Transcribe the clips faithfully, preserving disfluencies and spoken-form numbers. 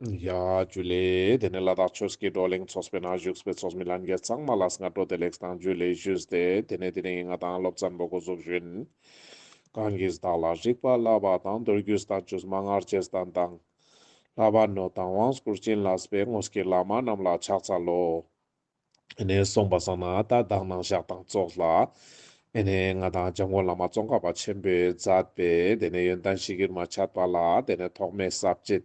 ཡ་ཇུ་ལེ། དེ་ནས་ལ་དྭགས་ཆོས་ཀྱི་བགྲོ་གླེང་ཚོགས་པའི་ནང་བཞུགས་པའི་ཚོགས་མི་ལྷན་རྒྱས་ཚང་མ་ལ་སྔ་དྲོ་བདེ་ལེགས་དང་ཇུ་ལེ་ཞུས་ཏེ། དེ་ནས་དེ་རིང་ང་དང་སློབ་ཚན་པོ་འགོ་འཛུགས་ཞུ་ཡིན། གང་གིས་བདག་ལ་རིག་པ་བསླབ་པ་དང་། མདོ་རྒྱུད་བསྟན་བཅོས་མན་ངག་རྗེས་བསྟན་དང་། བསླབ་པ་ནོད་དང་དབང་བསྐུར་བྱིན་བརླབས་པའི། དངོས་ཀྱི་བླ་མ་རྣམས་ལ་ཕྱག་འཚལ་ལོ། ཨེ་ནས་སོང་པ་སང་ན་ད་དག་སྣང་ཞག་དང་ཙོགས་ལ། ཨེ་ནས་ང་དང་འཇམ་མགོན་བླ་མ་ཙོང་ཁ་པ་ཆེན་པོས་མཛད་པའི་དེ་ནས་ཡོན་ཏན་གཞིར་མ་ཆགས་པ་ལ་དེ་ནས་ཐོག་མའི་ས་བཅད།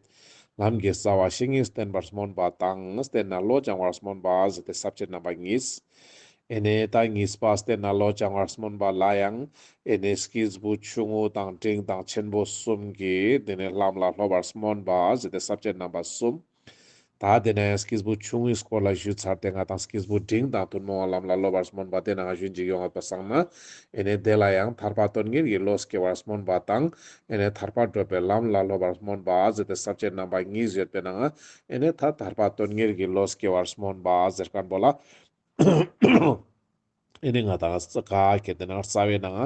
ལམ་གྱི་རྩ་བ་བཤེས་གཉེན་བསྟེན་པར་སྨོན་པ་དང་། བསྟེན་ནས་བློ་སྦྱང་བར་སྨོན་པ་ཟེར་ཏེ་ས་བཅད་རྣམ་པ་གཉིས། ཨེ་ནས་ད་གཉིས་པ་བསྟེན་ནས་བློ་སྦྱང་བར་སྨོན་པ་ལ་ཡང་ཨེ་ནས་སྐྱེས་བུ་ཆུང་ངུ་དང་འབྲིང་དང་ཆེན་པོ་གསུམ་གྱི་དེ་ནས་ལམ་ལ་སློབ་པར་སྨོན་པ་ཟེར་ཏེ་ས་བཅད་རྣམ་པ་གསུམ། ད་དེ་ནས་སྐྱེས་བུ་ཆུང་ངུའི་སྐོར་ལ་ཞུས་ཚར་ཏེ་ང་དང་སྐྱེས་བུ་འབྲིང་དང་ཐུན་མོང་བའི་ལམ་ལ་སློབ་པར་སྨོན་པ་དེ་ནང་ཞུན་ཅིག་ཡོང་བ་སང་ན། ཨེ་ནས་དེ་ལ་ཡང་ཐར་པ་དོན་གཉེར་གྱི་བློ་སྐྱེ་བར་སྨོན་པ་དང་། ཨེ་ནས་ཐར་པར་བགྲོད་པའི་ལམ་ལ་སློབ་པར་སྨོན་པ་ཟེར་ཏེ་ས་བཅད་རྣམ་པ་གཉིས་ཡོད་པའི་ནང་ཨེ་ནས་ད་ཐར་པ་དོན་གཉེར་གྱི་བློ་སྐྱེ་བར་སྨོན་པ་ཟེར་མཁན་པོ་ལ། ཨེ་ནས་ང་དང་ག་ཁེ་དེ་ན་རྩ་བའི་ནང་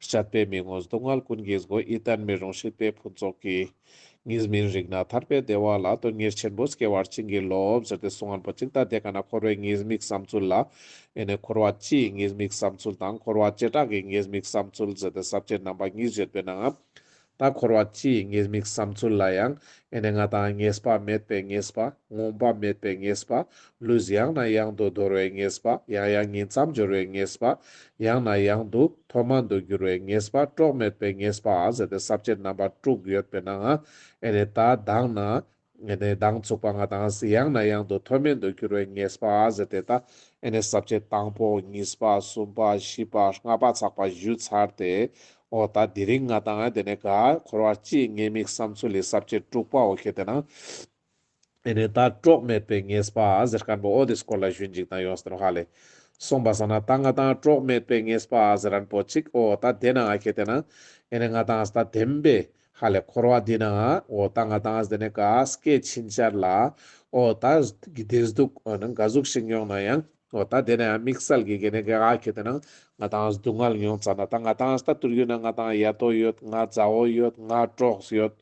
སྤྱད་པས་མི་ངོམས་སྡུག་བསྔལ་ཀུན་གྱི་སྒོ། ཡིད་བརྟན་མི་རུང་སྲིད་པའི་ཕུན་ཚོགས་ཀྱི། ཉིད་སྨིན་རིག་ན་ཐར་པའི་བདེ་བ་ལ། དོན་གཉེར་ཆེན་པོ་སྐྱེ་བར་བྱིན་གྱིས་རློབས་ཟེར་ཏེ་གསུང་ངན་པོ་ཅིག་ད་དེ་ཀ་ན་འཁོར་བའི་ཉེས་དམིགས་བསམ་ཚུལ་ལ། ཨེ་ནས་འཁོར་བ་སྤྱིའི་ཉེས་དམིགས་བསམ་ཚུལ་དང་འཁོར་བ་བྱེ་བྲག་གི་ཉེས་དམིགས་བསམ་ཚུལ་ཟེར་ཏེ་ས་བཅད་རྣམ་པ་གཉིས་ཡོད་པའི་ནང་། ད་འཁོར་བ་སྤྱིའི་ཉེས་དམིགས་བསམ་ཚུལ་ལ་ཡང་ཨེ་ནས་ང་དང་ངེས་པ་མེད་པའི་ཉེས་པ། ངོམས་པ་མེད་པའི་ཉེས་པ། ལུས་ཡང་ནས་ཡང་དུ་འདོར་བའི་ཉེས་པ། ཡང་ཡང་ཉིང་མཚམས་སྦྱོར་བའི་ཉེས་པ། ཡང་ནས་ཡང་དུ་མཐོ་དམན་དུ་འགྱུར་བའི་ཉེས་པ། གྲོགས་མེད་པའི་ཉེས་པ་ཟེར་ཏེ་ས་བཅད་རྣམ་པ་དྲུག་ཡོད་པའི་ནང་ཨེ་ནས་ད་དང་ན་ཨེ་ནས་མདང་ཚུགས་པ་ང་དང་ཡང་ནས་ཡང་དུ་མཐོ་དམན་དུ་འགྱུར་བའི་ཉེས་པ་ཟེར་ཏེ་ད་ཨེ་ནས་ས་བཅད་དང་པོ་གཉིས་པ་གསུམ་པ་བཞི་པ་ལྔ་པ་ཚག་པ་ཞུ་ཚར་ཏེ། འོ་ད་དེ་རིང་ང་དང་དེ་ནས་ག་འཁོར་བ་སྤྱིའི་ཉེས་དམིགས་བསམ་ཚུལ་ལི་ས་བཅད་དྲུག་པ་འོ་ཁེ་དེ་ན། ཨེ་ནས་ད་གྲོགས་མེད་པའི་ཉེས་པ་ཟེར་མཁན་པོ་འོ་དེ་སྐོར་ལ་ཞུན་ཅིག་ད་ཡོངས་ཏེ་ནོག་ཧ་ལེ། སོང་པ་སང་ན་ད་ང་དང་གྲོགས་མེད་པའི་ཉེས་པ་ཟེར་མཁན་པོ་ཅིག་འོ་ད་དེ་ནང་ཁེ་དེ་ན་ཨེ་ནས་ང་དང་ད་བདེན་པའི་ཧ་ལེ་འཁོར་བ་འདི་ནང་འོ་ད་ང་དང་དེ་ནས་ག་སྐྱེ་ཕྱིན་ཆད་ལ་འོ་ད་བདེ་སྡུག་འོ་ན་ག་ཟུག་ཞིག་མྱོང་ན་ཡང་འོ་ད་དེ་ནས་དམིགས་བསལ་གྱི་གེ་ནས་ག་ཁེ་དེ་ན་ང་དང་སྡུག་བསྔལ་མྱོང་ཙ་ན་ད་ང་དང་ད་ཏུར་གུ་ན་ང་དང་ཡ་དོ་ཡོད། ང་མཛའ་བོ་ཡོད། ང་གྲོགས་ཡོད།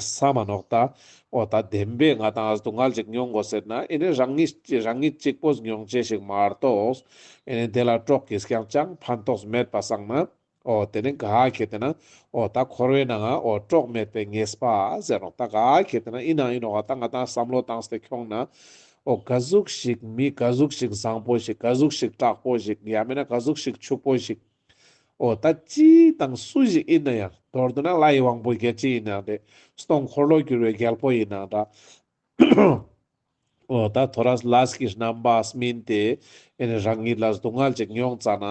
ས་མ་ནོག་ད། འོ་ད་བདེན་པའི་ང་དང་སྡུག་བསྔལ་ཅིག་མྱོང་དགོས་ཟེར་ན་ཨེ་ནས་རང་ཉིད་རང་ཉིད་གཅིག་པོས་མྱོང་ཅེས་ཤིག་མ་གཏོགས་ཨེ་ནས་དེ་ལ་གྲོགས་ཀྱིས་ཀྱང་ཅང་ཕན་ཐོགས་མེད་པ་སང་ན། འོ་དེ་ནས་ག་ཁེ་དེ་ན་འོ་ད་འཁོར་བའི་ནང་འོ་གྲོགས་མེད་པའི་ཉེས་པ་ཟེར་ནོག་ད་ག་ཁེ་དེ་ན་ཨིན་ན་ཨིན་ནོག་ད་ང་དང་བསམ་བློ་བཏང་སྟེ་ཁྱོང་ན་འོ་ག་ཟུག་ཞིག་མི་ག་ཟུག་ཞིག་བཟང་པོ་ཞིག་ག་ཟུག་ཞིག་དྲག་པོ་ཞིག་ཡང་མིན་ན་ག་ཟུག་ཞིག་ཕྱུག་པོ་ཞིག་འོ་ད་ཅི་དང་སུ་ཞིག་ཨིན་ན་ཡང་མདོར་བསྡུ་ན་ལྷའི་དབང་པོ་རྒྱལ་ཅི་ཨིན་ན་འདྲ། སྟོང་འཁོར་ལོ་སྒྱུར་བའི་རྒྱལ་པོ་ཨིན་ན་འདྲ། འོ་ད་ཐོ་རས་ལས་ཀྱི་རྣམ་པ་སྨིན་ཏེ་ཨེ་ནས་རང་ཉིད་ལ་སྡུག་བསྔལ་ཅིག་མྱོང་ཙ་ན་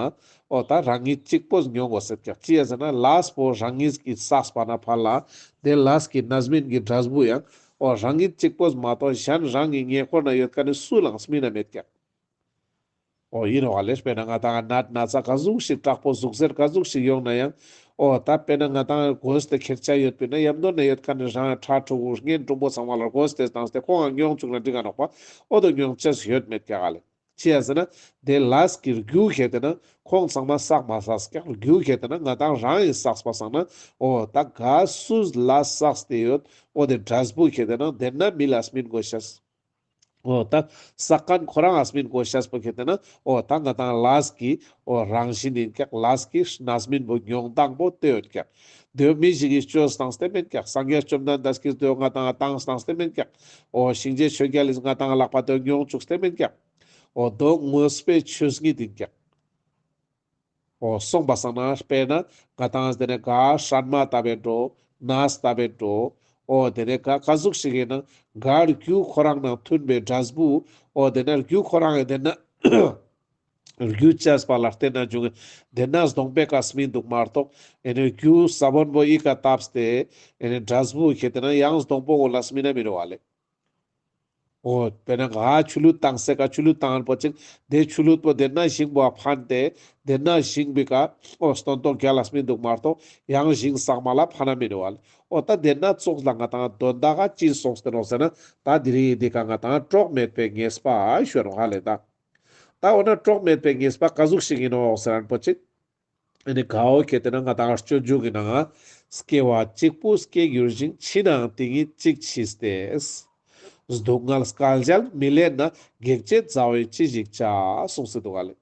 འོ་ད་རང་ཉིད་གཅིག་པོས་མྱོང་དགོས་ཟེར་ཀྱག་ཅི་ཡ་ཟེར་ན་ལས་པོ་རང་ཉིད་ཀྱིས་བསགས་པ་ན་ཕར་ལ་དེ་ལས་ཀྱི་རྣམ་སྨིན་གྱི་འབྲས་བུ་ཡང་འོ་རང་ཉིད་གཅིག་པོས་མ་གཏོགས་གཞན་རང་གི་ཉེ་འཁོར་ན་ཡོད་མཁན་ནི་སུ་ལའང་སྨིན་ན་མེད་ཀྱག་འོ་ཡིན་ནོག་ལེ། དཔེར་ན་ང་དང་ནད་ན་ཚ་ག་ཟུག་ཞིག་དྲག་པོ་ཟུག་གཟེར་ག་ཟུག་ཞིག་ཡོང་ན་ཡང་འོ་ད་དཔེར་ན་ང་དང་དགོས་ཏེ་ཁྱེར་ཆ་ཡོད་པས་ན་ཡམ་དོ་ན་ཡོད་མཁན་ནི་རང་ཕྲུ་གུ་གཉེན་དྲུང་པོ་ཚང་མ་ལ་དགོས་ཏེ་བཏང་སྟེ་ཁོང་ང་མྱོང་བཅུག་ན་འགྲིག་ག་ནོག་པ། འོ་དོ་མྱོང་ཅེས་ཡོད་མེད་ཀྱག་ལེ། ཅི་ཡ་ཟེར་ན་དེ་ལས་ཀྱི་རྒྱུ་ཁེ་དེ་ན་ཁོང་ཚང་མ་བསགས་མ་བསགས་ཀྱག་རྒྱུ་ཁེ་དེ་ན་ང་དང་རང་ཡིན་བསགས་པ་སང་ན་འོ་ད་ག་སུས་ལས་བསགས་ཏེ་ཡོད་འོ་དེ་འབྲས་བུ་ཁེ་དེ་ན་དེ་ན་མི་ལ་སྨིན་དགོས་ཤེས། འོ་ད་བསགས་མཁན་ཁོ་རང་ང་སྨིན་དགོས་ཤེས་པོ་ཁེ་དེ་ན་འོ་ད་ང་དང་ལས་ཀྱི་འོ་རང་བཞིན་ཡིན་ཀྱག་ལས་ཀྱི་རྣམ་སྨིན་པོ་མྱོང་སྟངས་པོ་དེ་ཡོད་ཀྱག་དེ་མི་ཞིག་གིས་བཅོས་བཏང་སྟེ་མེན་ཀྱག་སངས་རྒྱས་བཅོམ་ལྡན་འདས་ཀྱིས་དེ་ང་དང་ང་བཏང་བཏང་སྟེ་མེན་ཀྱག་འོ་གཤིན་རྗེ་ཆོས་རྒྱལ་ལིས་ང་དང་ང་ལག་པ་དེ་མྱོང་བཅུག་སྟེ་མེན་ཀྱག་འོ་དོ་དངོས་པོའི་ཆོས་ཉིད་ཡིན་ཀྱག་འོ་སོང་པ་སང་ན་དཔེར་ན་ང་དང་དེ་ནས་ག་སྲན་མ་ལྟ་བུའི་འགྲོ། ནས་ལྟ་བུའི་འགྲོ། འོ་དེ་ནས་ག་ག་ཟུག་ཞིག་ཡིན་ན་ག་རྒྱུ་ཁོ་རང་ནང་མཐུན་པའི་འབྲས་བུ། འོ་དེ་ནས་རྒྱུ་ཁོ་རང་ཡིན་དེ་ན་རྒྱུ་བཅས་པ་ལ་བརྟེན་ནས་འབྱུང་། དེ་ན་སྡོང་པོའི་ཀ་སྨིན་འདུག་མ་གཏོགས་ཨེ་ནས་རྒྱུ་ས་བོན་པོ་ཨི་ཀ་བཏབ་སྟེ་ཨེ་ནས་འབྲས་བུ་ཁེ་དེ་ན་ཡང་སྡོང་པོ་འོ་ལ་སྨིན་ན་མི་རུང་བ་ལེ། འོ་དཔེར་ན་ག་ཆུ་ལུད་བཏང་སའི་ཀ་ཆུ་ལུད་བཏང་པོ་ཅིག་དེ་ཆུ་ལུད་པོ་དེ་ན་ཞིང་པོ་ཕན་ཏེ་དེ་ན་ཞིང་པོའི་ཀ་འོ་སྟོན་ཐོག་རྒྱལ་ལ་སྨིན་འདུག་མ་གཏོགས་ཡང་ཞིང་ས་མ་ལ་ཕན་ན་མི་རུང་བ་ལེ། འོ་ད་དེ་ན་ཙོགས་ལ་ང་དང་དོན་དག་ག་ཅི་སོང་སྟེ་ནོག་ཟེར་ན་ད་དེ་རིང་འདི་ཀ་ང་དང་གྲོགས་མེད་པའི་ཉེས་པ་ཞུ་ནོག་ཧ་ལེ་ད། ད་འོ་ན་གྲོགས་མེད་པའི་ཉེས་པ་ག་ཟུག་ཞིག་ཡིན་ནོག་ཟེར་ན་པོ་ཅིག་ཨེ་ནི་ག་འོ་ཁེ་དེ་ན་ང་དང་སྤྱོད་འཇུག་གི་ནང་ང་ སྐྱེ་བ་གཅིག་པུ་སྐྱེ་འགྱུར་ཞིང་། འཆི་ནའང་དེ་ཉིད་གཅིག་འཆི་སྟེ། སྡུག་བསྔལ་སྐལ་གཞན་མི་ལེན་ན། གེགས་བྱེད་མཛའ་བས་ཅི་ཞིག་བྱ། གསུངས་སེ་འདུག་ག་ལེ།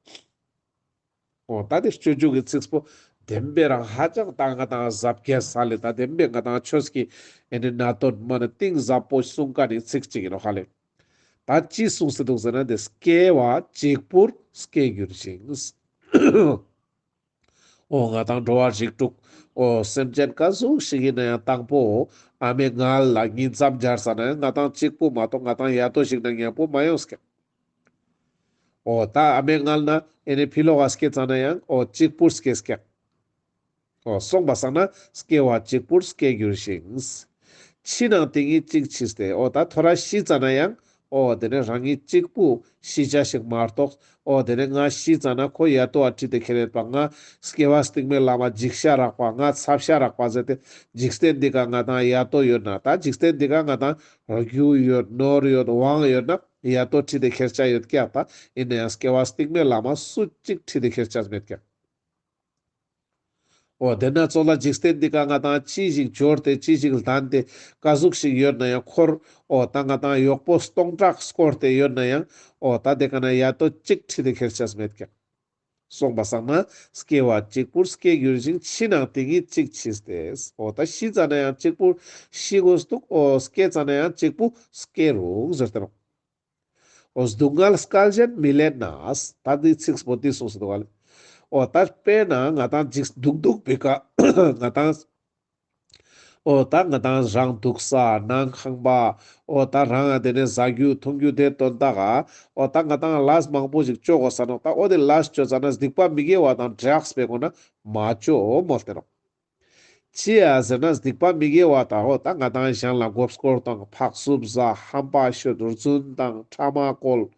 འོ་ད་དེ་སྤྱོད་འཇུག་གི་ཚིགས་པོ་བདེན་པའི་རང་ཧ་ཅང་ད་ང་དང་ཟབ་རྒྱས་ས་ལེ། ད་བདེན་པའི་ང་དང་ཆོས་ཀྱི་ཨེ་ནི་གནད་དོན་མ་ནི་གཏིང་ཟབ་པོ་གསུང་མཁན་ནི་ཚིག་ཅིག་ཡིན་ནོག་ཧ་ལེ། ད་ཅི་གསུངས་སེ་འདུག་ཟེར་ན། དེ་སྐྱེ་བ་གཅིག་པུར་སྐྱེ་འགྱུར་ཞིང་། འོ་ང་དང་འགྲོ་བ་རིགས་དྲུག་འོ་སེམས་ཅན་ག་ཟུག་ཞིག་ཡིན་ན་ཡང་དང་པོ་ཨ་མའི་མངལ་ལ་ཉིས་མཚམས་སྦྱར་ས་ན་ཡང་ང་དང་གཅིག་པུ་མ་གཏོགས་ང་དང་ཡ་ཏོ་ཞིག་ནང་མཉམ་པོ་མ་ཡོང་ཀྱག། འོ་ད་ཨ་མའི་མངལ་ན་ཨེ་ནི་ཕི་ལོག་ག་སྐྱེ་ཙ་ན་ཡང་འོ་གཅིག་པུར་སྐྱེས་ཀྱག། འོ་སོང་པ་སང་ན་སྐྱེ་བ་གཅིག་པུར་སྐྱེ་འགྱུར་ཞིང་། འཆི་ནའང་དེ་ཉིད་གཅིག་འཆི་སྟེ། འོ་ད་ཐོ་རས་ཤི་ཙ་ན་ཡང་འོ་དེ་ནི་རང་ཉིད་གཅིག་པུ་ཤི་ཆ་ཞིག་མ་གཏོགས། འོ་དེ་ནི་ང་ཤི་ཙ་ན་ཁོ་ཡ་ཏོ་བ་ཁྲིད་དེ་ཁྱེར་ཡོད་པ། ང་སྐྱེ་བ་སྟིང་མའི་ལམ་མ་འཇིགས་ཤ་རག་པ། ང་ཚབ་ཤ་རག་པ་ཟེར་ཏེ། འཇིག་རྟེན་འདི་ཀ་ང་དང་ཡ་ཏོ་ཡོད་ན། ད་འཇིག་རྟེན་འདི་ཀ་ང་དང་རྒྱུ་ཡོད་ནོར་ཡོད་དབང་ཡོད་ན་ཡ་ཏོ་ཁྲིད་དེ་ཁྱེར་ཆ་ཡོད་ཀྱག། ད་ཡིན་ན་ཡང་སྐྱེ་བ་སྟིང་མའི་ལམ་མ་སུ་གཅིག་ཁྲིད་དེ་ཁྱེར་ཆ་མེད་ཀྱག། འོ་དེ་ན་ཙོགས་ལ་འཇིག་རྟེན་འདི་ཀ་ང་དང་ཅི་ཞིག་འབྱོར་ཏེ་ཅི་ཞིག་ལྡན་ཏེ་ག་ཟུག་ཞིག་ཡོད་ན་ཡང་འཁོར། འོ་ད་ང་དང་གཡོག་པོ་སྟོང་ཕྲག་བསྐོར་ཏེ་ཡོད་ན་ཡང་འོ་ད་དེ་ཀ་ན་ཡ་ཏོ་གཅིག་ཁྲིད་དེ་ཁྱེར་ཆ་མེད་ཀྱག། སོང་པ་སང་ན་སྐྱེ་བ་གཅིག་པུར་སྐྱེ་འགྱུར་ཞིང་། འཆི་ནའང་དེ་ཉིད་གཅིག་འཆི་སྟེ། འོ་ད་ཤི་ཙ་ན་ཡང་གཅིག་པུ་ཤི་དགོས་འདུག། འོ་སྐྱེ་ཙ་ན་ཡང་གཅིག་པུ་སྐྱེ་རུག་ཟེར་ཏེ་ནོག། འོ་སྡུག་བསྔལ་སྐལ་གཞན་མི་ལེན་ན། ད་འདི་ཚིགས་པོ་འདི་གསུངས་སེ་འདུག་ག་ལེ། འོ་ད་དཔེར་ན་ང་དང་འཇིགས་སྡུག་སྡུག་པའི་ཀ་ང་དང་འོ་ད་ང་དང་རང་འདུག་ས་ནང་ཁང་པ། འོ་ད་རང་ང་དེ་ནས་ཟ་རྒྱུ་འཐུང་རྒྱུ་དེ་དོན་དག་ག། འོ་ད་ང་དང་ལས་མང་པོ་ཞིག་ཅོ་དགོས་ས་ནོག། ད་འོ་དེ་ལས་ཅོ་ཙ་ན་སྡིག་པ་མི་དགེ་བ་དང་སྦྲགས་པའི་སྒོ་ནས་མ་ཅོ་མོལ་ཏེ་ནོག། ཅི་ཡ་ཟེར་ན་སྡིག་པ་མི་དགེ་བ་དང་འོ་ད་ང་དང་གཞན་ལ་མགོ་སྐོར་དང་ཕག་སུབ་ཟ། ཧམ་པ་ཤོད། རྫུན་དང་ཕྲ་མ་བཀོལ།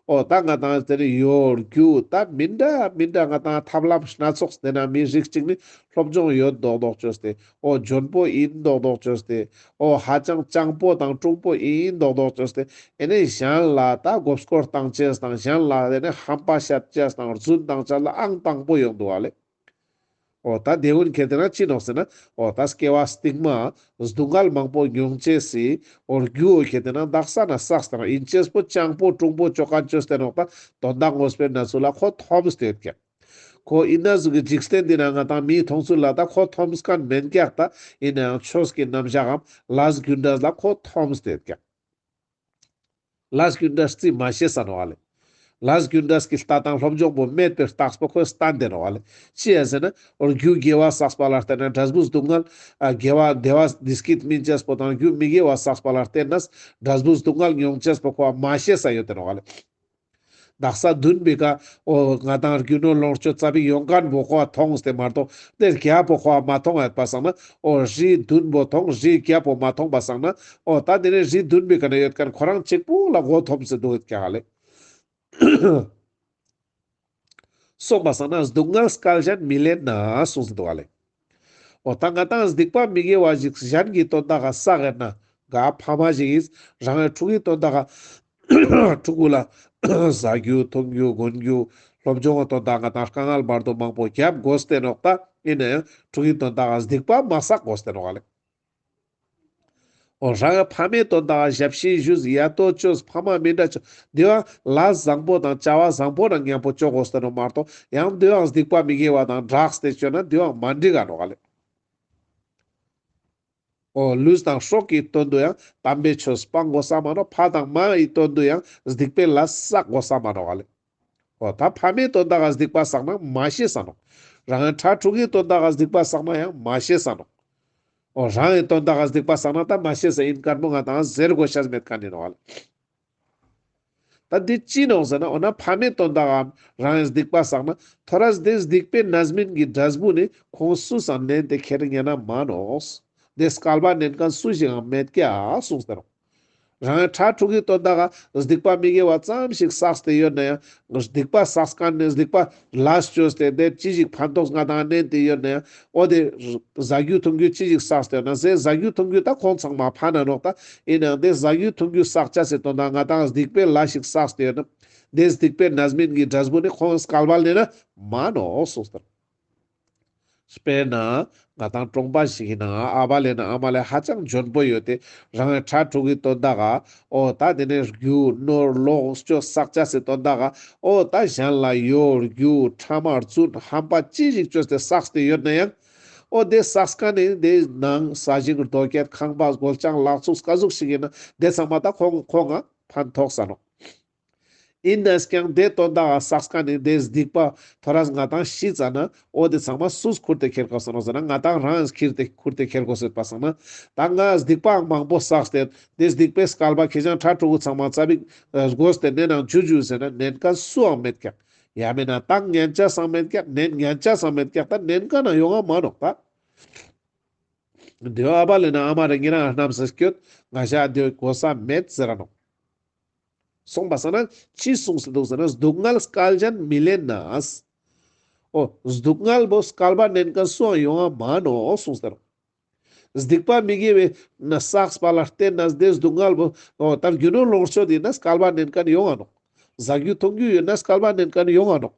འོ་ད་ང་དང་དེ་ནི་གཡོ་སྒྱུ་ད་མི་འདྲ་མི་འདྲ་ང་དང་ཐབས་ལམ་སྣ་ཚོགས། དེ་ན་མི་རིགས་གཅིག་ནི་སློབ་སྦྱོང་ཡོད་མདོག་མདོག་ཅོས་ཏེ། འོ་འཇོན་པོ་ཡིན་མདོག་མདོག་ཅོས་ཏེ། འོ་ཧ་ཅང་སྤྱང་པོ་དང་གྲུང་པོ་ཡིན་མདོག་མདོག་ཅོས་ཏེ། ཨེ་ནི་གཞན་ལ་ད་མགོ་སྐོར་བཏང་ཅེས་དང་གཞན་ལ་དེ་ནི་ཧམ་པ་བཤད་ཅེས་དང་རྫུན་བཏང་ཅེས་ལ་ཨང་དང་པོ་ཡོང་འདུག་ག་ལེ། འོ་ད་དེ་ཀུན་ཁྱེར་ཏེ་ན་ཅི་ནོག་ཟེར་ན། འོ་ད་སྐྱེ་བ་སྟིང་མ་སྡུག་བསྔལ་མང་པོ་མྱོང་ཅེས་སི་འོ་རྒྱུ་འོ་ཁྱེར་ཏེ་ན་དག་ས་ན་བསགས་ཏེ་ན་ཡིན་ཅེས་པོ་སྤྱང་པོ་གྲུང་པོ་ཅོ་མཁན་ཅོས་ཏེ་ནོག། ད་དོན་དག་ངོས་པོའི་གནས་ཚུལ་ལ་ཁོ་མཐོང་སྟེ་ཡོད་ཀྱག། ཁོ་ཡིན་ན་ཟུག་གི་འཇིག་རྟེན་འདི་ན་ང་དང་མིའི་མཐོང་ཚུལ་ལ་ད་ཁོ་མཐོང་མཁན་མེན་ཀྱག། ད་ཡིན་ན་ཡང་ཆོས་ཀྱི་རྣམ་གཞག་གམ་ལས་རྒྱུ་འབྲས་ལ་ཁོ་མཐོང་སྟེ་ཡོད་ཀྱག། ལས་རྒྱུ་འབྲས་རྩིས་མ་ཤེས་ས་ནོག་ཨ་ལེ། ལས་རྒྱུ་འབྲས་ཀྱི་ལྟ་སྟངས་སློབ་སྦྱོང་པོ་མེད་པའི་རྟགས་པོ་ཁོས་བསྟན་ཏེ་ནོག་ཨ་ལེ། ཅི་ཡ་ཟེར་ན་འོ་རྒྱུ་དགེ་བ་བསགས་པ་ལ་བརྟེན་ན་འབྲས་བུ་སྡུག་བསྔལ། ཨ་དགེ་བ་བདེ་བ་བདེ་སྐྱིད་སྨིན་ཅེས་པོ་དང་རྒྱུ་མི་དགེ་བ་བསགས་པ་ལ་བརྟེན་ན་འབྲས་བུ་སྡུག་བསྔལ་མྱོང་ཅེས་པོ་ཁོ་བ་མ་ཤེས་ས་ཡོད་དེ་ནོག་ཨ་ལེ། དག་ས་འདུན་པའི་ཀ་འོ་ང་དང་རྒྱུ་ནོར་ལོངས་སྤྱོད་ཙ་པིག་ཡོང་མཁན་པོ་ཁོ་བ་མཐོང་སྟེ་མ་གཏོགས་དེ་རྒྱ་པོ་ཁོ་བ་མ་མཐོང་ཡོད་པ་སང་ན། འོ་རི་བདུན་པོ་མཐོང་། རི་རྒྱ་པོ་མ་མཐོང་པ་སང་ན། འོ་ད་དེ་ནི་རི་བདུན་པའི་ཀ་ན་ཡོད་མཁན་ཁོ་རང་གཅིག་པུ་ལ་མགོ་འཐོམས་སེ་འདུག་ཡོད་ཀྱག་ལེ། སོང་པ་སང་ན་སྡུག་བསྔལ་སྐལ་གཞན་མི་ལེན་ན་གསུངས་སེ་འདུག་ག་ལེ། འོ་ད་ང་དང་སྡིག་པ་མི་དགེ་བ་ཞིག་གཞན་གྱི་དོན་དག་ག་བསགས་ཡོད་ན། ག་ཕ་མ་ཞིག་གིས་རང་གི་ཕྲུ་གུའི་དོན་དག་ག་ཕྲུ་གུ་ལ་ཟ་རྒྱུ་འཐུང་རྒྱུ་གོན་རྒྱུ་སློབ་སྦྱོང་གི་དོན་དག་ང་དང་དཀའ་ངལ་བར་དུ་མང་པོ་རྒྱབ་དགོས་ཏེ་ནོག། ད་ཡིན་ན་ཡང་ཕྲུ་གུའི་དོན་དག་ག་སྡིག་པ་མ་བསགས་དགོས་ཏེ་ནོག་ག་ལེ། འོ་རང་གི་ཕ་མའི་དོན་དག་ག་ཞབས་ཕྱི་ཞུས། ཡ་ཏོ་ཅོས། ཕ་མ་མི་འདྲ་ཅོས། དེ་བའང་ལས་བཟང་པོ་དང་བྱ་བ་བཟང་པོ་རང་མཉམ་པོ་ཅོ་དགོས་ཏེ་ནོག་མ་གཏོགས་ཡང་དེ་བའང་སྡིག་པ་མི་དགེ་བ་དང་སྦྲགས་ཏེ་ཅོས་ན་དེ་བའང་མ་འགྲིག་ག་ནོག་ག་ལེ། འོ་ལུས་དང་སྲོག་གི་དོན་དུ་ཡང་དམ་པའི་ཆོས་སྤང་དགོས་ས་མ་ནོག། ཕ་དང་མ་ཡི་དོན་དུ་ཡང་སྡིག་པའི་ལས་བསགས་དགོས་ས་མ་ནོག་ག་ལེ། འོ་ད་ཕ་མའི་དོན་དག་ག་སྡིག་པ་བསགས་ན་མ་ཤེས་ས་ནོག། རང་གི་ཕྲུ་གུའི་དོན་དག་ག་སྡིག་པ་བསགས་ན་ཡང་མ་ཤེས་ས་ནོག། འོ་རང་གི་དོན་དག་ག་སྡིག་པ་བསགས་ན་ད་མ་ཤེས་ས་ཡིན་མཁན་པོ་ང་དང་ཟེར་དགོས་ཤེས་མེད་མཁན་ཡིན་ནོག་ག་ལེ། ད་འདི་ཅི་ནོག་ཟེར་ན། འོ་ན་ཕ་མའི་དོན་དག་གམ་རང་གི་སྡིག་པ་བསགས་ན་ཐོ་རས་དེ་སྡིག་པའི་རྣམ་སྨིན་གྱི་འབྲས་བུ་ནི་ཁོང་སུས་སང་ནན་ཏེ་ཁྱེར་ཉན་ན་མ་ནོག། དེ་སྐལ་པ་ནན་མཁན་སུ་ཞིག་ཡང་མེད་ཀྱག་གསུངས་ཏེ་ནོག། རང་གི་ཕྲུ་གུའི་དོན་དག་ག་སྡིག་པ་མི་དགེ་བ་ཙམ་ཞིག་བསགས་ཏེ་ཡོད་ན་ཡང་། སྡིག་པ་བསགས་མཁན་ནི་སྡིག་པ་ལས་ཅོས་ཏེ་དེ་ཅི་ཞིག་ཕན་ཐོགས་ང་དང་ནན་ཏེ་ཡོད་ན་ཡང་། འོ་དེ་ཟ་རྒྱུ་འཐུང་རྒྱུ་ཅི་ཞིག་བསགས་ཏེ་ཡོད་ན་ཟེར། ཟ་རྒྱུ་འཐུང་རྒྱུ་ད་ཁོང་ཚང་མ་ཕན་ན་ནོག། ད་ཡིན་ནའང་དེ་ཟ་རྒྱུ་འཐུང་རྒྱུ་བསགས་ཅེས་སི་དོན་དག་ག་ང་དང་སྡིག་པའི་ལས་ཞིག་བསགས་ཏེ་ཡོད་ན། དེ་སྡིག་པའི་རྣམ་སྨིན་གྱི་འབྲས་བུ་ནི་ཁོང་སྐལ་པ་ལེན་ན་མ་ནོག་གསུངས་ཏེ། དཔེར་ན་ང་དང་གྲོང་པ་ཞིག་གི་ནང་ཨ་བ་ལེ་ན་ཨ་མ་ལེ་ཧ་ཅང་འཇོན་པོ་ཡོད་དེ། རང་ངི་ཕྲུ་གུའི་དོན་དག་ག་འོ་ད་དེ་ནས་རྒྱུ་ནོར་ལོངས་སྤྱོད་བསགས་ཅེས་སི་དོན་དག་ག་འོ་ད་གཞན་ལ་གཡོ་སྒྱུ་ཕྲ་མ་རྫུན་ཧམ་པ་ཅི་ཞིག་བཅོས་ཏེ་བསགས་ཏེ་ཡོད་ན་ཡང་། འོ་དེ་བསགས་མཁན་ནི་དེ་ནང་ས་ཞིང་རྡོ་སྐྱེད་ཁང་པ་སྒོ་ལྕང་ལག་ཚུགས་ག་ཟུག་ཞིག་ཡིན་ན་དེ་ཚང་མ་ད་ཁོང་ཁོང་ང་ཕན་ཐོགས་ས་ནོག། ཡིན་ནས་ཀྱང་དེ་དོན་དག་ག་བསགས་མཁན་ནི་དེ་སྡིག་པ་ཐོ་རས་ང་དང་ཤི་ཙ་ན་འོ་དེ་ཚང་མ་སུས་ཁུར་ཏེ་ཁྱེར་དགོས་ས་ནོག་ཟེར་ན་ང་དང་རང་ཁྱེར་ཏེ་ཁུར་ཏེ་ཁྱེར་དགོས་ཡོད་པ་སང་ན། ད་ང་སྡིག་པའང་མང་པོ་བསགས་ཏེ་དེ་སྡིག་པའི་སྐལ་པ་ཁྱེད་ཅག་ཕྲུ་གུ་ཚང་མ་ཙ་པིག་དགོས་ཏེ་ནེ་ནང་འཇུ་འཇུ་ཟེར་ན་ནན་མཁན་སུའང་མེད་ཀྱག། ཡང་མིན་ན་བཏང་ཉན་ཅེས་སང་མེད་ཀྱག། ནན་ཉན་ཅེས་སང་མེད་ཀྱག། ད་ནན་མཁན་ན་ཡོང་ང་མ་ནོག་ད། དེ་ཨ་བ་ལེ་ན་ཨ་མ་རེ་ཉེ་རང་རྣམས་སུ་སྐྱོད། ང་ཞ་དེ་གོ་ས་མེད་ཟེར་ར་ནོག། སོང་པ་སང་ན་ཅི་གསུངས་སེ་འདུག་ཟེར་ན་སྡུག་བསྔལ་སྐལ་གཞན་མི་ལེན་ནས། འོ་སྡུག་བསྔལ་བོ་སྐལ་པ་ནན་མཁན་སུའང་ཡོང་ང་མ་ནོག་གསུངས་ཏེ་རོ། སྡིག་པ་མི་དགེ་བའི་ན་བསགས་པ་ལ་བརྟེན་ནས་དེ་སྡུག་བསྔལ་བོ་འོ་ད་རྒྱུ་ནོར་ལོངས་སྤྱོད་ཡིན་ན་སྐལ་པ་ནན་མཁན་ཡོང་ང་ནོག། ཟ་རྒྱུ་འཐུང་རྒྱུ་ཡོད་ན་སྐལ་པ་ནན་མཁན་ཡོང་ང་ནོག།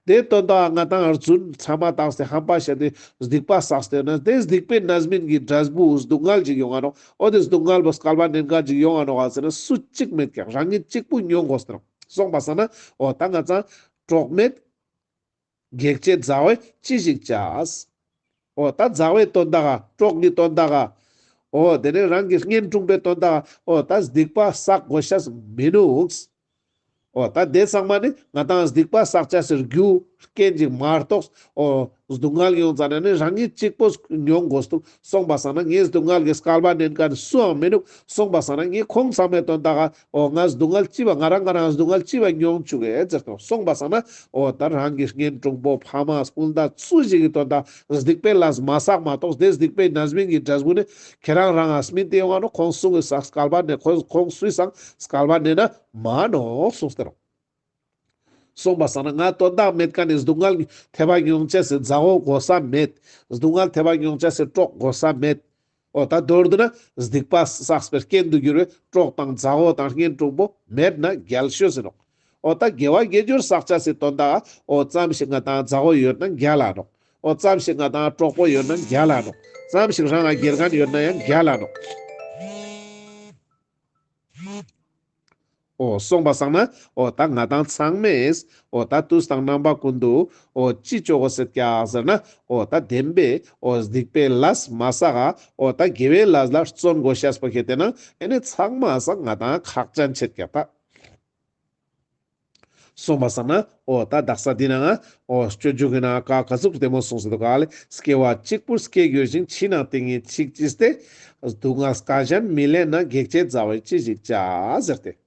དེ་དོན་དག་ང་དང་རྫུན་ཕྲ་མ་བཏང་སྟེ་ཧམ་པ་བཤད་དེ་སྡིག་པ་བསགས་ཏེ་ན་དེ་སྡིག་པའི་རྣམ་སྨིན་གྱི་འབྲས་བུ་སྡུག་བསྔལ་ཅིག་ཡོང་ང་ནོག། འོ་དེ་སྡུག་བསྔལ་བོ་སྐལ་པ་ནན་མཁན་ཅིག་ཡོང་ང་ནོག་ཟེར་ན་སུ་གཅིག་མེད་ཀྱག། རང་ཉིད་གཅིག་པུ་མྱོང་དགོས་ཏེ་ནོག། སོང་པ་སང་ན་འོ་ད་ང་ཚང་གྲོགས་མེད། གེགས་བྱེད་མཛའ་བས་ཅི་ཞིག་བྱ། འོ་ད་མཛའ་བའི་དོན་དག་ག་གྲོགས་ཀྱི་དོན་དག་ག་འོ་དེ་ནས་རང་གི་གཉེན་དྲུང་པའི་དོན་དག་ག་འོ་ད་སྡིག་པ་བསགས་དགོས་ཤེས་མི་ནུག། འོ་ད་དེ་ཚང་མ་ནི་ང་དང་སྡིག་པ་བསགས་ཅེས་སི་རྒྱུ་རྐྱེན་ཅིག་མ་གཏོགས་འོ་སྡུག་བསྔལ་ཡོང་ཙ་ན་ནི་རང་ཉིད་གཅིག་པོ་མྱོང་དགོས་འདུག། སོང་པ་སང་ན་ངའི་སྡུག་བསྔལ་གྱི་སྐལ་པ་ནན་མཁན་སུའང་མི་ནུག། སོང་པ་སང་ན་ངས་ཁོང་ཚང་མའི་དོན་དག་ག་འོ་ང་སྡུག་བསྔལ་ཅི་བ་ང་རང་ང་རང་སྡུག་བསྔལ་ཅི་བ་མྱོང་བཅུག་གེ་ཟེར་ཏོ། སོང་པ་སང་ན་འོ་ད་རང་གི་གཉེན་དྲུང་པོ་ཕ་མ་སྤུན་ཟླ་སུ་ཞིག་གི་དོན་དག་སྡིག་པའི་ལས་མ་བསགས་མ་གཏོགས་དེ་སྡིག་པའི་རྣམ་སྨིན་གྱི་འབྲས་བུ་ནི་ཁྱེད་རང་རང་ང་སྨིན་ཏེ་ཡོང་ང་ནོག། ཁོང་སུ་གི་སྐལ་པ་ནན་ཁོང་ཁོང་སུའི་སང་སྐལ་པ་ནན་ན་མ་ནོག་གསུངས་ཏེ་རོ། སོང་པ་སང་ན་ང་དོན་དག་མེད་མཁན་ནི་སྡུག་བསྔལ་ཐེབས་པ་མྱོང་ཅེས་སི་མཛའ་བོ་དགོས་ས་མེད། སྡུག་བསྔལ་ཐེབས་པ་མྱོང་ཅེས་སི་གྲོགས་དགོས་ས་མེད། འོ་ད་མདོར་བསྡུ་ན་སྡིག་པ་བསགས་པའི་རྐྱེན་དུ་གྱུར་བའི་གྲོགས་དང་མཛའ་བོ་དང་གཉེན་དྲུང་པོ་མེད་ན་རྒྱལ་ཤོས་ཡིན་ནོག། འོ་ད་དགེ་བ་དགེ་སྦྱོར་བསགས་ཅེས་སི་དོན་དག་འོ་ཙམ་ཞིག་ང་དང་མཛའ་བོ་ཡོད་ན་རྒྱལ་ལ་ནོག། འོ་ཙམ་ཞིག་ང་དང་གྲོགས་པོ་ཡོད་ན་རྒྱལ་ལ་ནོག། ཙམ་ཞིག་རང་ང་དགེ་རྒན་ཡོད་ན་ཡང་རྒྱལ་ལ་ནོག། འོ་སོང་པ་སང་ན་འོ་ད་ང་དང་ཚང་མས་འོ་ད་དུས་དང་རྣམ་པ་ཀུན་ཏུ་འོ་ཅི་ཅོ་དགོས་ཟེར་ཀྱག་ཟེར་ན་འོ་ད་བདེན་པའི་འོ་སྡིག་པའི་ལས་མ་བསགས་འོ་ད་དགེ་བའི་ལས་ལ་བརྩོན་དགོས་ཤེས་པོ་ཁེ་ཏེ་ན་ཨེ་ནི་ཚང་མ་སང་ང་དང་ཁག་ཅན་ཆེད་ཀྱག་ད། སོང་པ་སང་ན་འོ་ད་དག་ས་འདི་ན་འོ་སྤྱོད་འཇུག་གི་ནང་ཀ་ཀ་ཟུག་བདེ་མོ་གསུངས་སེ་འདུག་ག་ལེ། སྐྱེ་བ་གཅིག་པུར་སྐྱེ་འགྱུར་ཞིང་། ཕྱི་ནང་དེ་ཉིད་ཆིག་བགྱིས་ཏེ། སྡུག་བསྔལ་སྐལ་གཞན་མི་ལེན་ན། གེགས་བྱེད་མཛའ་བས་ཅི་ཞིག་བྱ་ཟེར་ཏེ།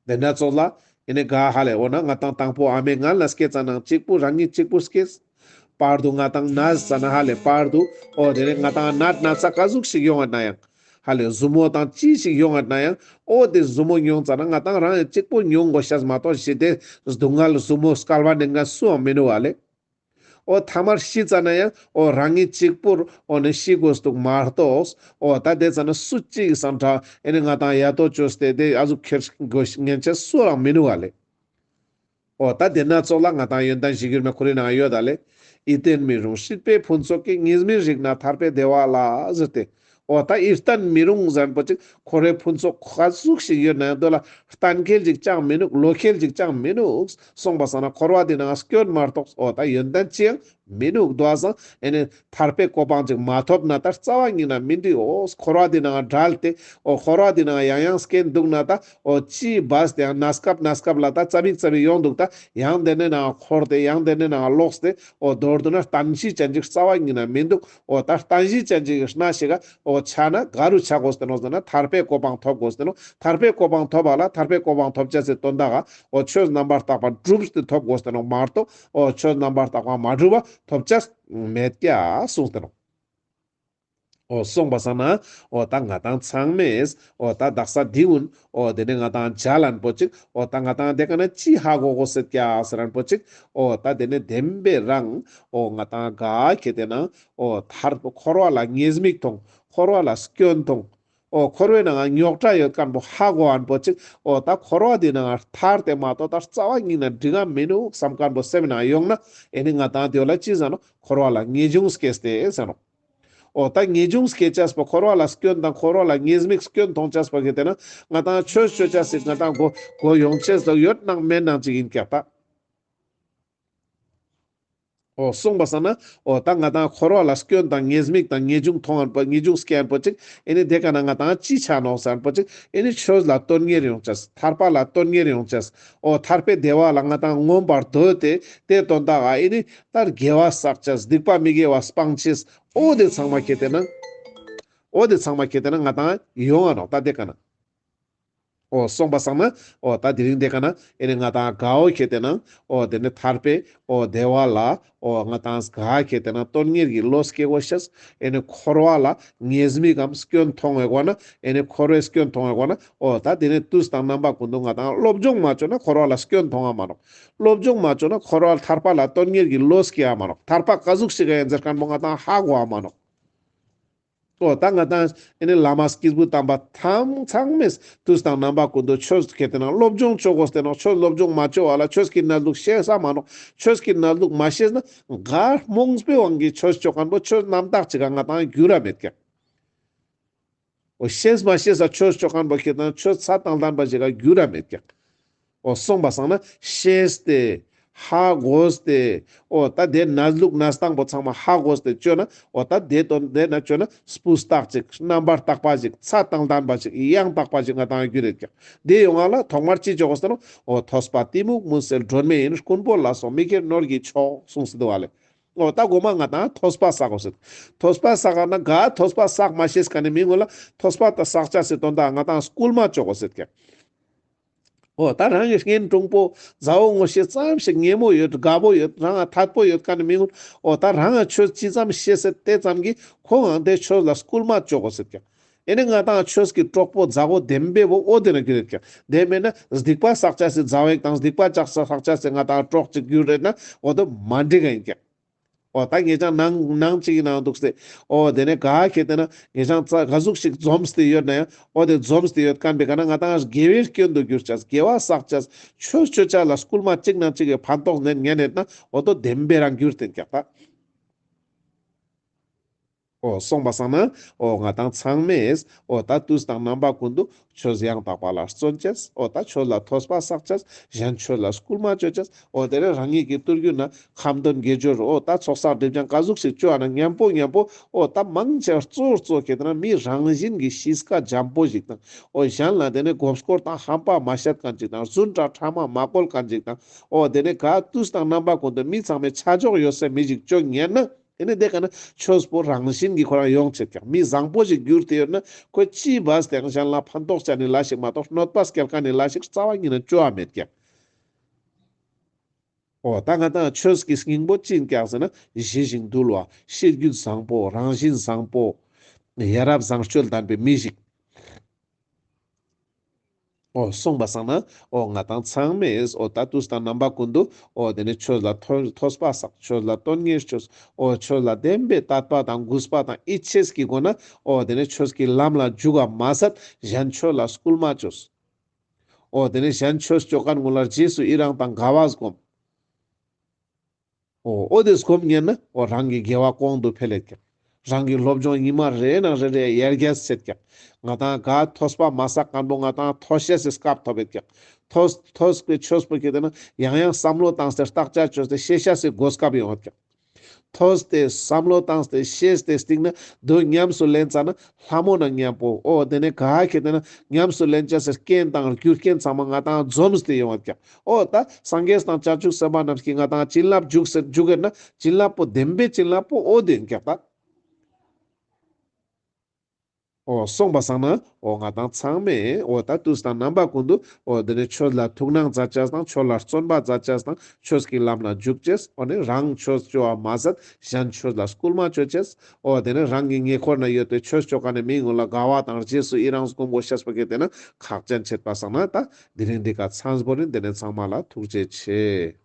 དེ་ན་ཙོགས་ལ་ཨེ་ནི་ག་ཧ་ལེ་འོ་ན་ང་དང་དང་པོ་ཨ་མའི་མངལ་ལ་སྐྱེས་ཙ་ན་གཅིག་པུ་རང་ཉིད་གཅིག་པུ་སྐྱེས། བར་དུ་ང་དང་ན་ཙ་ན་ཧ་ལེ་བར་དུ་འོ་དེ་ནི་ང་དང་ན་ན་ཚ་ཀ་ཟུག་ཞིག་ཡོང་བ་ན་ཡང་། ཧ་ལེ་ཟུར་མོ་དང་ཅི་ཞིག་ཡོང་བ་ན་ཡང་འོ་དེ་ཟུར་མོ་མྱོང་ཙ་ན་ང་དང་རང་ཡང་གཅིག་པོ་མྱོང་དགོས་ཤེས་མ་གཏོགས་ཞི་དེ་སྡུག་བསྔལ་ཟུར་མོ་སྐལ་བ་ནན་མཁན་སུའང་མི་ནུག་ག་ལེ། འོ་ཐ་མར་ཤི་ཙ་ན་ཡང་འོ་རང་ཉིད་གཅིག་པུར་འོ་ནི་ཤི་དགོས་འདུག་མ་གཏོགས་འོ་ད་དེ་ཙ་ན་སུ་གཅིག་སང་ཁྲ་ཨེ་ནི་ང་དང་ཡ་ཏོ་བཅོས་ཏེ་དེ་ཨ་ཟུག་ཁྱེར་དགོས་ཉན་ཆ་སུ་རང་མི་ནུག་ག་ལེ། འོ་ད་དེ་ན་ཙོགས་ལ་ང་དང་ཡོན་ཏན་གཞིར་གྱུར་མའི་ཁོ་རའི་ནང་ཡོད་ད་ལེ། ཡིད་བརྟན་མི་རུང་སྲིད་པའི་ཕུན་ཚོགས་ཀྱིས། ཉིས་མིན་རིག་ན་ཐར་པའི་བདེ་བ་ལ་ཟེར་ཏེ། འོ་ད་ཡིད་བརྟན་མི་རུང་ཟེར་མཁན་པོ་ཅིག་ཁོ་རའི་ཕུན་ཚོགས་ག་ཟུག་ཞིག་ཡོད་ན་ཡང་དོ་ལ་གཏན་འཁེལ་ཅིག་ཅང་མི་ནུག། བློ་ཁེལ་ཅིག་ཅང་མི་ནུག། སོང་པ་སང་ན་འཁོར་བ་འདི་ནང་སྐྱོན་མ་གཏོགས་འོ་ད་ཡོན་ཏན་ཅི་ཡང་མི་ནུག། དོ་བ་སང་ཨེ་ནི་ཐར་པའི་གོ་འཕང་ཅིག་མ་ཐོབ་ན་ད་རྩ་བ་ཉིད་ན་མི་འགྲིག། འོ་འཁོར་བ་འདི་ནང་བྲལ་ཏེ་འོ་འཁོར་བ་འདི་ནང་ཡང་ཡང་སྐྱེ་འདུག་ན་ད་འོ་ཅི་བས་ཏེ་ཡང་གནས་སྐབས་གནས་སྐབས་ལ་ད་ཙ་པིག་ཙ་པིག་ཡོང་འདུག་ད་ཡང་དེ་ནས་ནང་འཁོར་ཏེ་ཡང་དེ་ནས་ནང་ལོག་སྟེ་འོ་མདོར་བསྡུ་ན་བརྟན་གཞི་ཅན་ཅིག་རྩ་བ་ཉིད་ན་མི་འདུག། འོ་ད་བརྟན་གཞི་ཅན་ཅིག་གི་སྣ་ཞིག་ག་འོ་ཆ་ན་ག་རུ་ཆ་དགོས་ཏེ་ནོག་ཟེར་ན་ཐར་པའི་གོ་འཕང་ཐོབ་དགོས་ཏེ་ནོག། ཐར་པའི་གོ་འཕང་ཐོབ་པ་ལ་ཐར་པའི་གོ་འཕང་ཐོབ་ཅེས་སི་དོན་དག་ག་འོ་ཆོས་རྣམ་པར་དག་པ་བསྒྲུབས་ཏེ་ཐོབ་དགོས་ཏེ་ནོག་མ་གཏོགས་འོ་ཆོས་རྣམ་པར་དག་པ་མ་བསྒྲུབས་པ་ཐོབ་ཅེས་མེད་ཀྱག་གསུངས་ཏེ་ནོག། འོ་སོང་པ་སང་ན་འོ་ད་ང་དང་ཚང་མས་འོ་ད་དག་ས་འདི་ཀུན་འོ་དེ་ནས་ང་དང་མཇལ་ལན་པོ་ཅིག་འོ་ད་ང་དང་དེ་ཀ་ན་ཅི་ཧ་གོ་དགོས་ཟེར་ཀྱག་ཟེར་ལན་པོ་ཅིག་འོ་ད་དེ་ནས་བདེན་པའི་རང་འོ་ང་དང་ག་ཁེ་ཏེ་ན་འོ་ཐར་འཁོར་བ་ལ་ཉེས་དམིགས་མཐོང་། འཁོར་བ་ལ་སྐྱོན་མཐོང་། འོ་འཁོར་བའི་ནང་ང་རྙོག་དྲ་ཡོད་མཁན་པོ་ཧ་གོ་མཁན་པོ་ཅིག་འོ་ད་འཁོར་བ་འདི་ནང་ང་ཐར་ཏེ་མ་གཏོགས་ད་རྩ་བ་ཉིད་ནས་འགྲིག་ག་མི་འདུག་བསམ་མཁན་པོ་སེམས་ནང་ཡོང་ན། ཨེ་ནི་ང་དང་དེ་བོ་ལ་ཅི་ཟེར་ནོག་འཁོར་བ་ལ་ངེས་འབྱུང་སྐྱེས་ཏེ་ཟེར་ནོག་འོ་ད་ངེས་འབྱུང་སྐྱེ་ཅེས་པོ་འཁོར་བ་ལ་སྐྱོན་དང་འཁོར་བ་ལ་ཉེས་དམིགས་སྐྱོན་མཐོང་ཅེས་པོ་གལ་ཏེ་ན་ང་དང་ཆོས་ཅོ་ཅེས་སི་ང་དང་མགོ་མགོ་ཡོང་ཅེས་ལ་ཡོད་ནང་མེད་ནང་ཅིག་ཡིན་ཀྱག་ད། འོ་གསུངས་པ་སང་ན་འོ་ད་ང་དང་འཁོར་བ་ལ་སྐྱོན་དང་ཉེས་དམིགས་དང་ངེས་འབྱུང་མཐོང་ཡིན་པོ་ངེས་འབྱུང་སྐྱེ་ཡིན་པོ་ཅིག་ཨེ་ནི་དེ་ཀ་ན་ང་དང་ཅི་ཆ་ནོག་ཟེར་ཡིན་པོ་ཅིག་ཨེ་ནི་ཆོས་ལ་དོན་གཉེར་ཡོང་ཅེས་ཐར་པ་ལ་དོན་གཉེར་ཡོང་ཅེས་འོ་ཐར་པའི་བདེ་བ་ལ་ང་དང་མངོན་པར་འདོད་དེ་དེ་དོན་དག་ཨེ་ནི་ད་དགེ་བ་བསགས་ཅེས་སྡིག་པ་མི་དགེ་བ་སྤང་ཅེས་འོ་དེ་ཚང་མ་ཁྱེར་ཏེ་ན་འོ་དེ་ཚང་མ་ཁྱེར་ཏེ་ན་ང་དང་ཡོང་ང་ནོག་ད་དེ་ཀ་ན། འོ་གསུངས་པ་སང་ན་འོ་ད་དེ་རིང་དེ་ཀ་ན་ཨེ་ནི་ང་དང་ག་འོ་ཁྱེར་ཏེ་ན་འོ་དེ་ནི་ཐར་པའི་འོ་བདེ་བ་ལ་འོ་ང་དང་ག་ཁྱེར་ཏེ་ན་དོན་གཉེར་གྱི་བློ་སྐྱེ་དགོས་ཤེས། ཨེ་ནི་འཁོར་བ་ལ་ཉེས་དམིགས་གམ་སྐྱོན་མཐོང་བའི་སྒོ་ན་ཨེ་ནི་འཁོར་བའི་སྐྱོན་མཐོང་བའི་སྒོ་ན་འོ་ད་དེ་ནི་དུས་དང་རྣམ་པ་ཀུན་ཏུ་ང་དང་སློབ་སྦྱོང་མ་བཅོ་ན་འཁོར་བ་ལ་སྐྱོན་མཐོང་ང་མ་ནོག་སློབ་སྦྱོང་མ་བཅོ་ན་འཁོར་བ་ཐར་པ་ལ་དོན་གཉེར་གྱི་བློ་སྐྱེ་ཡ་མ་ནོག་ཐར་པ་ག་ཟུག་ཞིག་ཡིན་ཟེར་མཁན་པོ་ང་དང་ཧ་གོ་བ་མ་ནོག་འོ་ད་ང་དང་ཨེ་ནི་བླ་མ་སྐྱེས་བུ་དམ་པ་ཐམས་ཚང་མས་དུས་དང་རྣམ་པ་ཀུན་ཏུ་ཆོས་ཁྱེར་ཏེ་ན་སློབ་སྦྱོང་བཅོ་དགོས་ཏེ་ནོག་ཆོས་སློབ་སྦྱོང་མ་བཅོ་བ་ལ་ཆོས་ཀྱི་གནས་ལུགས་ཤེས་ས་མ་ནོག་ཆོས་ཀྱི་གནས་ལུགས་མ་ཤེས་ན་ག་རྨོངས་པའི་དབང་གིས་ཆོས་བཅོ་མཁན་པོ་ཆོས་རྣམ་དག་ཅིག་ག་ང་དང་འགྱུར་ར་མེད་ཀྱག་འོ་ཤེས་མ་ཤེས་ས་ཆོས་བཅོ་མཁན་པོ་ཁྱེར་ཏེ་ན་ཆོས་ཚད་དང་ལྡན་པ་ཞིག་ག་འགྱུར་ར་མེད་ཀྱག་འོ་གསུངས་པ་སང་ན་ཤེས་ཏེ་ཧ་གོ་སྟེ་འོ་ད་དེ་གནས་ལུགས་གནས་སྟངས་པོ་ཚང་མ་ཧ་གོ་སྟེ་བཅོས་ན་འོ་ད་དེ་དོན་དེ་ན་བཅོས་ན་སྤུས་དག་ཅིག་རྣམ་པར་དག་པ་ཞིག་ཚད་དང་ལྡན་པ་ཞིག་ཡང་དག་པ་ཞིག་ང་དང་འགྱུར་ཡོད་ཀྱག་དེ་ཡོང་ང་ལ་ཐོག་མར་ཅི་བཅོ་དགོས་ཟེར་ན་འོ་ཐོས་པ་གཏི་མུག་མུན་སེལ་སྒྲོན་མེ་ཡིན། རྐུན་པོ་ལ་སོགས་མི་དགེ་ནོར་གྱི་མཆོག་གསུངས་སེ་འདུག་བ་ལེ། འོ་ད་གོ་མ་ང་དང་ཐོས་པ་བསགས་དགོས་ཟེར། ཐོས་པ་བསགས་ན་ག་ཐོས་པ་བསགས་མ་ཤེས་མཁན་ནི་མི་ངོ་ལ་ཐོས་པ་ད་བསགས་ཅེས་སི་དོན་དག་ང་དང་སྐུལ་མ་བཅོ་དགོས་ཟེར་ཀྱག་འོ་ད་རང་གི་གཉེན་དྲུང་པོ་མཛའ་བོ་ངོ་ཤེས་ཙམ་ཞིག་ཉེ་མོ་ཡོད་དགའ་པོ་ཡོད་རང་ང་ཐད་པོ་ཡོད་མཁན་ནི་མི་ངོ་འོ་ད་རང་ང་ཆོས་ཅི་ཙམ་ཤེས་ཟེར་དེ་ཙམ་གྱིས་ཁོང་ང་དེ་ཆོས་ལ་སྐུལ་མ་བཅོ་དགོས་ཟེར་ཀྱག་ཨེ་ནི་ང་དང་ཆོས་ཀྱི་གྲོགས་པོ་མཛའ་བོ་བདེན་པའི་བོ་འོ་དེ་ན་གྱུར་ཡོད་ཀྱག་དེ་མེད་ན་སྡིག་པ་བསགས་ཅེས་སི་མཛའ་བོ་ཞིག་དང་སྡིག་པ་བསགས་ཅེས་སི་ང་དང་གྲོགས་ཅིག་གྱུར་རེད་ན་འོ་དེ་མ་འགྲིག་ག་ཡིན་ཀྱག་འོ་ད་ངེད་ཅག་ནང་ནང་གཅིག་གི་ནང་འདུག་སྟེ། འོ་དེ་ནས་ག་ཁེ་དེ་ན་ངེད་ཅག་ཙ་ག་ཟུག་ཞིག་འཛོམས་ཏེ་ཡོད་ན་ཡང་འོ་དེ་འཛོམས་ཏེ་ཡོད་མཁན་པའི་ག་ན་ང་དང་དགེ་བའི་སྐྱོན་དུ་གྱུར་ཅེས་དགེ་བ་བསགས་ཅེས་ཆོས་ཅོ་ཅེས་ལ་སྐུལ་མ་གཅིག་ན་གཅིག་གི་ཕན་ཐོགས་ནན་ཉན་ཡོད་ན་འོ་དོ་བདེན་པའི་རང་གྱུར་ཏེ་ཀྱག་ད། འོ་སོང་པ་སང་ན་འོ་ང་དང་ཚང་མས་འོ་ད་དུས་དང་རྣམ་པ་ཀུན་ཏུ་ཆོས་ཡང་དག་པ་ལ་བརྩོན་ཅེས། འོ་ད་ཆོས་ལ་ཐོས་པ་བསགས་ཅེས། གཞན་ཆོས་ལ་སྐུལ་མ་ཅོ་ཅེས། འོ་དེ་ནས་རང་ཉིད་ཀྱི་ཏུར་རྒྱུད་ན་ཁ་འདོན་དགེ་སྦྱོར་འོ་ད་ཚོགས་བསགས་སྒྲིབ་སྦྱང་ག་ཟུག་ཞིག་ཅོ་ཨ་ན་མཉམ་པོ་མཉམ་པོ་འོ་ད་མང་ཆེ་གཙོ་བོ་གཙོ་ཁེ་དེ་ན་མི་རང་བཞིན་གྱི་གཤིས་ཀ་འཇམ་པོ་ཞིག་དང་འོ་གཞན་ལ་དེ་ནས་མགོ་སྐོར་དང་ཧམ་པ་མ་བཤད་མཁན་ཅིག་དང་རྫུན་ཕྲ་ཕྲ་མ་མ་བཀོལ་མཁན་ཅིག་དང་འོ་དེ་ནས་ག་དུས་དང་རྣམ་པ་ཀུན་ཏུ་མི་ཚང་མས་ཆ་འཇོག་ཡོད་སའི་མི་ཞིག་ཅོ་ཉན་ན། དེ་ནས་དེ་ཀ་ན་ཆོས་པོ་རང་བཞིན་གྱིས་ཁོ་རང་ཡོང་ཆེད་ཀྱག་མི་བཟང་པོ་ཞིག་གྱུར་ཏེ་ཡོད་ན་ཁོས་ཅི་བས་ཏེ་གཞན་ལ་ཕན་ཐོགས་ཅན་ནི་ལས་ཤིག་མ་གཏོགས་གནོད་པ་སྐྱེལ་མཁན་ནི་ལས་ཤིག་རྩ་བ་ཉིད་ནས་ཅོ་བ་མེད་ཀྱག་འོ་ད་ང་དང་ཆོས་ཀྱི་སྙིང་པོ་ཅི་ཡིན་ཀྱག་ཟེར་ན་ཞི་ཞིང་དུལ་བ་གཤིས་རྒྱུད་བཟང་པོ་རང་བཞིན་བཟང་པོ་ཡ་རབས་བཟང་སྤྱོད་ལྡན་པའི་མི་ཞིག་འོ་སོང་པ་སང་ན་འོ་ང་དང་ཚང་མས་འོ་ད་དུས་དང་རྣམ་པ་ཀུན་ཏུ་འོ་དེ་ནས་ཆོས་ལ་ཐོས་ཐོས་པ་བསགས། ཆོས་ལ་དོན་གཉེར་ཅོས། འོ་ཆོས་ལ་བདེན་པའི་དད་པ་དང་གུས་པ་དང་ཡིད་ཆེས་ཀྱི་སྒོ་ན་འོ་དེ་ནས་ཆོས་ཀྱི་ལམ་ལ་འཇུག་ག་མ་ཟད་གཞན་ཆོས་ལ་སྐུལ་མ་ཅོས། འོ་དེ་ནས་གཞན་ཆོས་ཅོ་མཁན་ངོ་ལ་རྗེས་སུ་ཡི་རང་དང་དགའ་བ་སྒོམ། འོ་འོ་དེ་སྒོམ་ཉན་ན་འོ་རང་གི་དགེ་བ་གོང་དུ་འཕེལ་ལེད་ཀྱག་རང་གི་སློབ་སྦྱོང་ཉི་མ་རེ་ནང་རེ་རེ་ཡར་རྒྱས་ཆེད་ཀྱག་ང་དང་ག་ཐོས་པ་མ་བསགས་མཁན་པོ་ང་དང་ཐོས་ཤེས་སི་སྐབས་ཐོབ་ཡོད་ཀྱག་ཐོས་ཐོས་པའི་ཆོས་པོ་ཁེ་དེ་ན་ཡང་ཡང་བསམ་བློ་བཏང་སྟེ་བརྟག་དཔྱད་ཅོས་ཏེ་ཤེས་ཤེས་སི་གོ་སྐབས་ཡོང་ཡོད་ཀྱག་ཐོས་ཏེ་བསམ་བློ་བཏང་སྟེ་ཤེས་ཏེ་སྟིང་ན་དོ་ཉམས་སུ་ལེན་ཙ་ན་ལྷ་མོ་ན་མཉམ་པོ་འོ་དེ་ནས་ག་ཁེ་དེ་ན་ཉམས་སུ་ལེན་ཅེས་སི་རྐྱེན་དང་རྒྱུ་རྐྱེན་ཚང་མ་ང་དང་འཛོམས་ཏེ་ཡོང་བ་ཀྱག་འོ་ད་སངས་རྒྱས་དང་བྱང་ཆུབ་སེམས་དཔའ་རྣམས་ཀྱིས་ང་དང་བྱིན་རླབས་འཇུག་ཟེར་འཇུག་ཡོད་ན་བྱིན་རླབས་པོ་བདེན་པའི་བྱིན་རླབས་པོ་འོ་དེ་ཡིན་ཀྱག་ད། འོ་སོང་པ་སང་ན་འོ་ང་དང་ཚང་མས་འོ་ད་དུས་དང་རྣམ་པ་ཀུན་ཏུ་འོ་དེ་ནས་ཆོས་ལ་ཐུགས་སྣང་མཛད་ཅེས་དང་ཆོས་ལ་བརྩོན་པ་མཛད་ཅེས་དང་ཆོས་ཀྱི་ལམ་ལ་འཇུག་ཅེས། འོ་ནས་རང་ཆོས་ཅོ་བ་མ་ཟད་གཞན་ཆོས་ལ་སྐུལ་མ་ཅོ་ཅེས། འོ་དེ་ནས་རང་གི་ཉེ་འཁོར་ན་ཡོད་པའི་ཆོས་ཅོ་མཁན་ནི་མི་ངོ་ལ་དགའ་བ་དང་རྗེས་སུ་ཡི་རང་སྒོམ་དགོས་ཤེས་པོ་ཁེ་དེ་ན་ཁག་ཅན་ཆེད་པ་སང་ན་ད་དེ་རིང་འདི་ཀ་མཚམས་བོར་ཡིན། དེ་ནས་ཚང་མ་ལ་ཐུགས་རྗེ་ཆེ།